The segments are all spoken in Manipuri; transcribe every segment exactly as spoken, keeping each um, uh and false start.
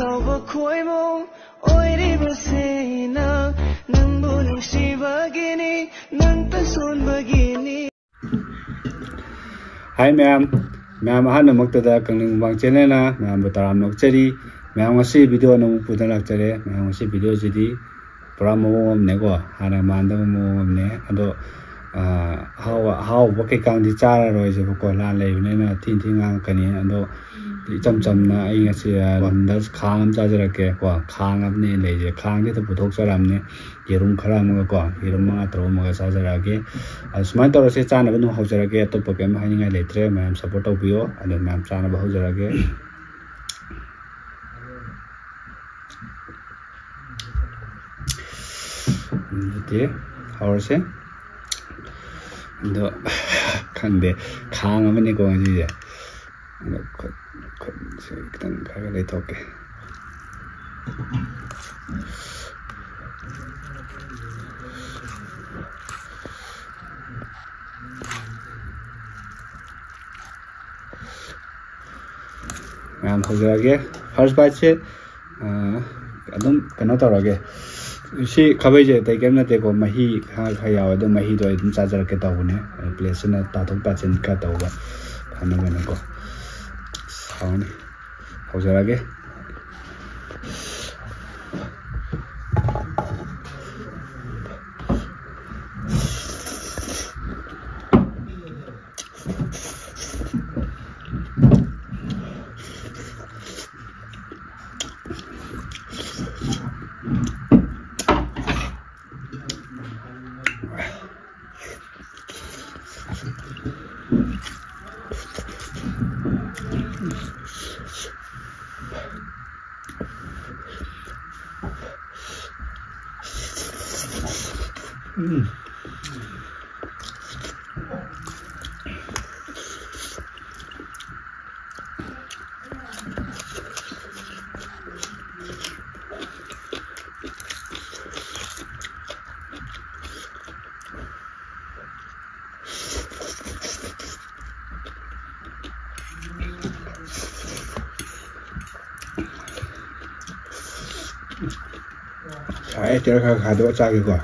ꯇꯧꯕ ꯈꯣꯏꯃꯣ ꯑꯣꯏꯔꯤꯕꯁꯦ ꯅꯪ, ꯅꯪꯕꯨ ꯅꯨꯡꯁꯤꯕꯒꯤꯅꯤ, ꯅꯪꯇ ꯁꯣꯟꯕꯒꯤꯅꯤ꯫ ꯍꯥꯏ ꯃꯌꯥꯝ, ꯃꯌꯥꯝ ꯑꯍꯥꯟꯕꯃꯛꯇꯗ ꯀꯪꯂꯩ ꯃꯨꯛꯕꯥꯡ ꯆꯦꯅꯦꯜꯅ ꯃꯌꯥꯝꯕꯨ ꯇꯔꯥꯝꯅ ꯑꯣꯛꯆꯔꯤ꯫ ꯃꯌꯥꯝ ꯉꯁꯤ ꯚꯤꯗꯤꯑꯣ ꯑꯅꯧꯕ ꯄꯨꯗꯨꯅ ꯂꯥꯛꯆꯔꯦ꯫ ꯃꯌꯥꯝ ꯉꯁꯤ ꯚꯤꯗꯤꯑꯣꯁꯤꯗꯤ ꯄꯨꯔꯥ ꯃꯑꯣꯡ ꯑꯃꯅꯦꯀꯣ, ꯍꯥꯟꯅ ꯃꯥꯟꯗꯕ ꯃꯑꯣꯡ ꯑꯃꯅꯦ꯫ ꯑꯗꯣ ꯑꯍꯥꯎꯕ ꯑꯍꯥꯎꯕ ꯀꯩꯀꯥꯡꯗꯤ ꯆꯥꯔꯔꯣꯏꯁꯦꯕꯀꯣ, ꯂꯥꯟ ꯂꯩꯕꯅꯤꯅ ꯊꯤꯅ ꯊꯤꯅ ꯉꯥꯡꯉꯛꯀꯅꯤ꯫ ꯑꯗꯣ ꯏꯆꯝ ꯆꯝꯅ ꯑꯩ ꯉꯁꯤ ꯅꯨꯗꯜꯁ ꯈꯥꯡ ꯑꯃ ꯆꯥꯖꯔꯛꯀꯦꯀꯣ꯫ ꯈꯥꯡ ꯑꯃꯅꯦ ꯂꯩꯁꯦ, ꯈꯥꯡꯗꯤ ꯑꯗꯨꯝ ꯄꯨꯊꯣꯛꯆꯔꯝꯅꯦ꯫ ꯌꯦꯔꯨꯝ ꯈꯔ ꯑꯃꯒꯀꯣ, ꯌꯦꯔꯨꯝ ꯃꯉꯥ ꯇꯔꯨꯛ ꯑꯃꯒ ꯆꯥꯖꯔꯛꯑꯒꯦ꯫ ꯑꯗꯣ ꯁꯨꯃꯥꯏꯅ ꯇꯧꯔꯁꯦ, ꯆꯥꯅꯕ ꯑꯗꯨꯝ ꯍꯧꯖꯔꯒꯦ꯫ ꯑꯇꯣꯞꯄ ꯀꯩꯝ ꯍꯥꯏꯅꯤꯡꯉꯥꯏ ꯂꯩꯇ꯭ꯔꯦ꯫ ꯃꯌꯥꯝ ꯁꯞꯄꯣꯔꯠ ꯇꯧꯕꯤꯌꯣ꯫ ꯑꯗꯣ ꯃꯌꯥꯝ ꯆꯥꯅꯕ ꯍꯧꯖꯔꯒꯦ꯫ ꯑꯗꯨꯗꯤ ꯍꯧꯔꯁꯦ꯫ ꯑꯗꯣ ꯈꯪꯗꯦ, ꯈꯥꯡ ꯑꯃꯅꯤꯀꯣ ꯉꯁꯤꯁꯦ꯫ ꯑꯗꯣ ꯈꯨꯠ, ꯈꯨꯠꯁꯦ ꯈꯤꯇꯪ ꯈꯔ ꯈꯔ ꯂꯩꯊꯣꯛꯀꯦ꯫ ꯃꯌꯥꯝ ꯍꯧꯖꯔꯒꯦ꯫ ꯐꯥꯔꯁ ꯕꯥꯏꯠꯁꯦ ꯑꯗꯨꯝ ꯀꯩꯅꯣ ꯇꯧꯔꯒꯦ꯫ ꯁꯤ ꯈꯥꯕꯩꯁꯦ ꯑꯇꯩ ꯀꯩꯝ ꯅꯠꯇꯦꯀꯣ, ꯃꯍꯤ ꯈꯔ ꯈꯔ ꯌꯥꯎꯋꯦ꯫ ꯑꯗꯨ ꯃꯍꯤꯗꯣ ꯑꯩ ꯑꯗꯨꯝ ꯆꯥꯖꯔꯛꯀꯦ ꯇꯧꯕꯅꯦ꯫ ꯄ꯭ꯂꯦꯠꯁꯤꯅ ꯇꯥꯊꯣꯛ ꯇꯥꯁꯤꯟ ꯈꯔ ꯇꯧꯕ ꯐꯅꯕꯅꯀꯣ꯫ ꯍꯥꯎꯅꯤ꯫ ꯍꯧꯖꯔꯒꯦ꯫ ꯇꯦꯔ ꯈꯔ ꯈꯥꯏꯗꯣꯛꯑ ꯆꯥꯒꯦꯀꯣ꯫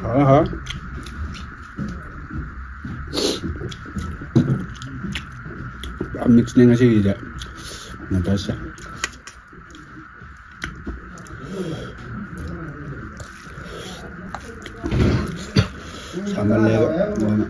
ꯍꯥꯎꯔꯦ, ꯍꯥꯎꯔꯦ꯫ ꯄꯨꯔꯥ mix ꯅꯦ ꯉꯁꯤꯒꯤꯁꯦ ꯅꯨꯗꯜꯁꯁꯦ꯫ ꯁꯥꯃꯜꯂꯦꯕ ꯃꯣꯏꯅ꯫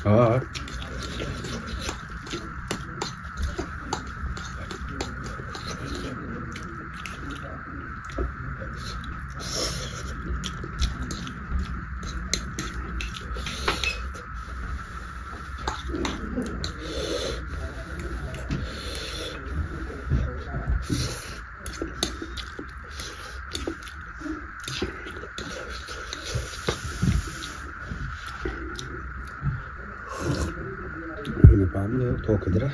ꯍꯣꯏ꯫ ꯑꯩꯅ ꯄꯥꯝꯕꯗꯨ ꯊꯣꯛꯈꯤꯗ꯭ꯔꯦ꯫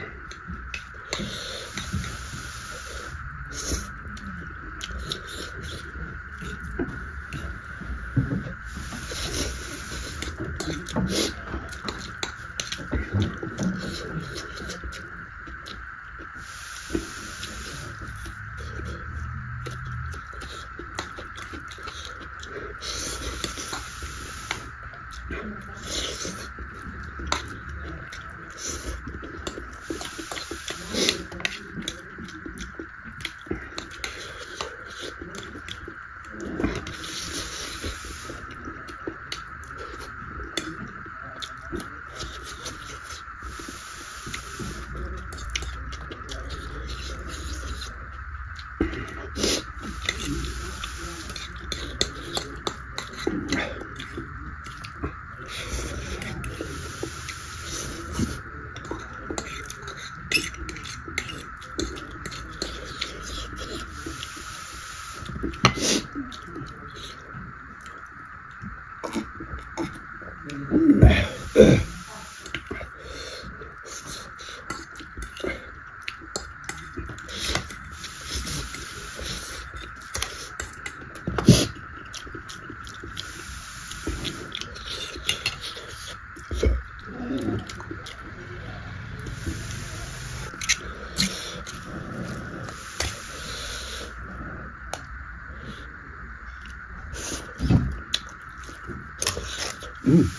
ꯎꯝ꯫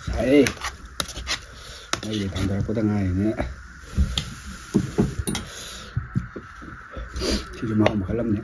ꯁꯥꯏꯌꯦ꯫ ꯃꯩꯁꯦ ꯊꯥꯡꯗꯔꯛꯄꯗ ꯉꯥꯏꯔꯤꯅꯦ꯫ ꯁꯤꯁꯨ ꯃꯍꯥꯎ ꯃꯈꯜ ꯑꯃꯅꯤ꯫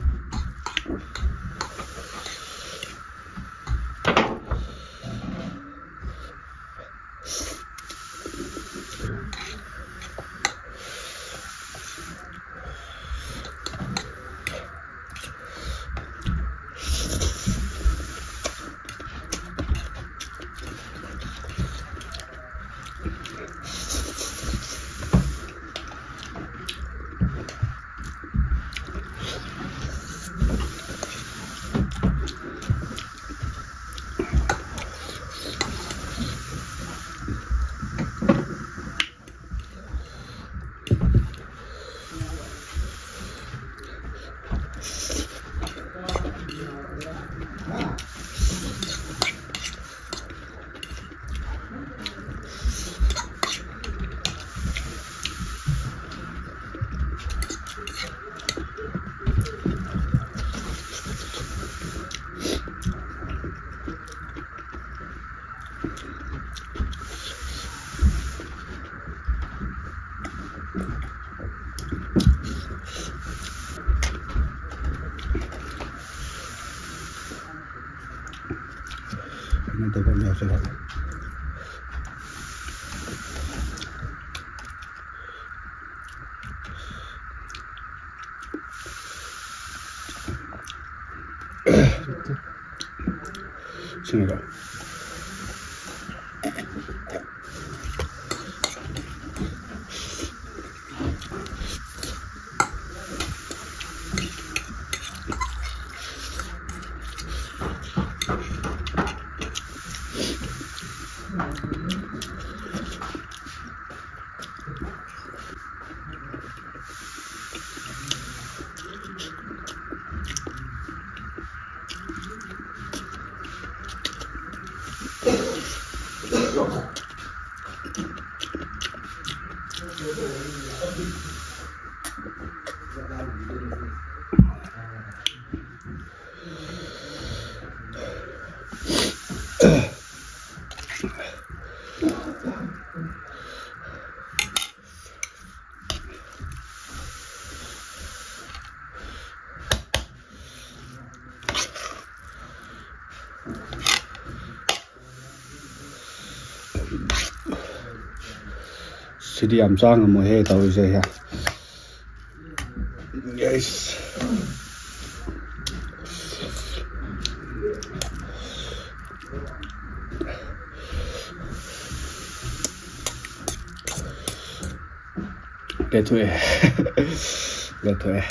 ꯍꯩꯅꯗꯕ ꯑꯃ ꯌꯥꯎꯁꯜꯂꯛꯑꯦ꯫ ꯁꯤꯅꯤꯀꯣ꯫ ꯁꯤꯗꯤ ꯌꯥꯝ ꯆꯥ ꯉꯝꯃꯣꯏꯍꯦ ꯇꯧꯔꯤꯁꯦ꯫ Guys꯫ ꯂꯦꯊꯣꯛꯑꯦ꯫ ꯂꯦꯊꯣꯛꯑꯦ꯫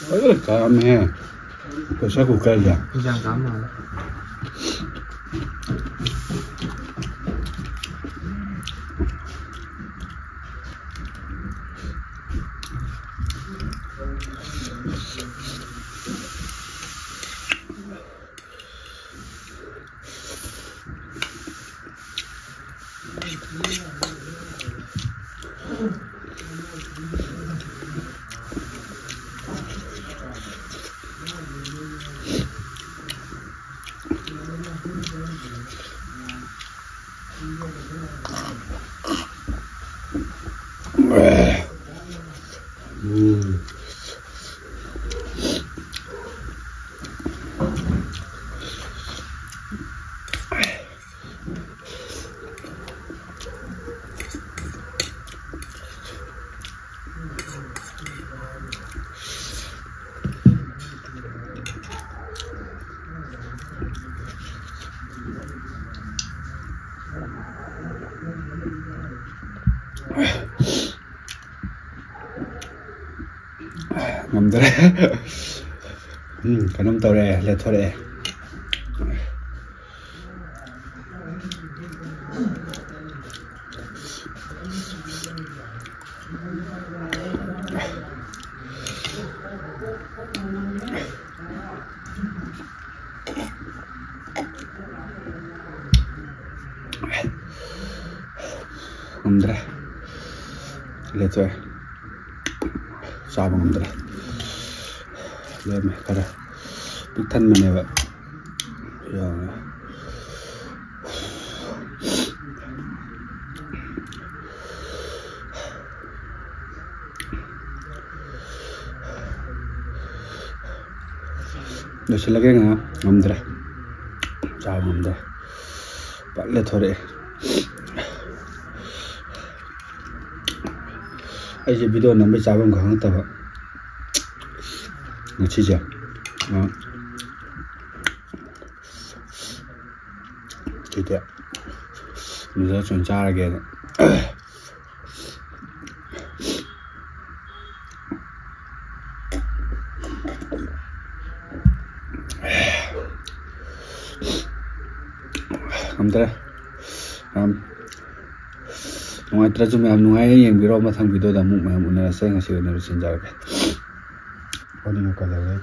ꯐꯖꯅ ꯀꯥꯝꯃꯦꯍꯦ꯫ Pressure cooker ꯁꯦ꯫ ꯏꯟꯖꯥꯡ ꯀꯥꯝ ꯃꯥꯜꯂꯦ꯫ ꯉꯝꯗ꯭ꯔꯦ꯫ ꯎꯝ, ꯀꯩꯅꯣꯝ ꯇꯧꯔꯛꯑꯦ, ꯂꯦꯊꯣꯔꯛꯑꯦ꯫ ꯉꯝꯗ꯭ꯔꯦ꯫ ꯂꯦꯊꯣꯛꯑꯦ꯫ ꯆꯥꯕ ꯉꯝꯗ꯭ꯔꯦ꯫ ꯂꯦꯝꯃꯦ ꯈꯔ꯫ ꯄꯤꯛ ꯊꯟꯕꯅꯦꯕ꯫ ꯌꯥꯎꯔꯦ꯫ ꯂꯣꯏꯁꯤꯜꯂꯒꯦ ꯉꯥꯏꯍꯥꯛ꯫ ꯉꯝꯗ꯭ꯔꯦ꯫ ꯆꯥꯕ ꯉꯝꯗ꯭ꯔꯦ꯫ ꯄꯠ ꯂꯦꯊꯣꯔꯛꯑꯦ꯫ ꯑꯩꯁꯦ video ꯅꯝꯕꯩ ꯆꯥꯐꯝ ꯈꯪꯉꯛꯇꯕ ꯉꯁꯤꯁꯦ꯫ ꯑ, ꯁꯤꯗꯤ noodles ꯑꯣꯏꯅ ꯆꯥꯔꯒꯦꯅ꯫ ꯉꯝꯗ꯭ꯔꯦ꯫ ꯌꯥꯝ ꯅꯨꯡꯉꯥꯏꯇ꯭ꯔꯁꯨ ꯃꯌꯥꯝ ꯅꯨꯡꯉꯥꯏꯅ ꯌꯦꯡꯕꯤꯔꯣ꯫ ꯃꯊꯪ video ꯗ ꯑꯃꯨꯛ ꯃꯌꯥꯝ ꯎꯅꯔꯁꯦ꯫ ꯉꯁꯤ ꯑꯣꯏꯅ ꯂꯣꯏꯁꯤꯟꯖꯔꯒꯦ꯫ ꯐꯣꯟꯅꯤꯡꯉ ꯀꯩꯗꯧꯔꯦ?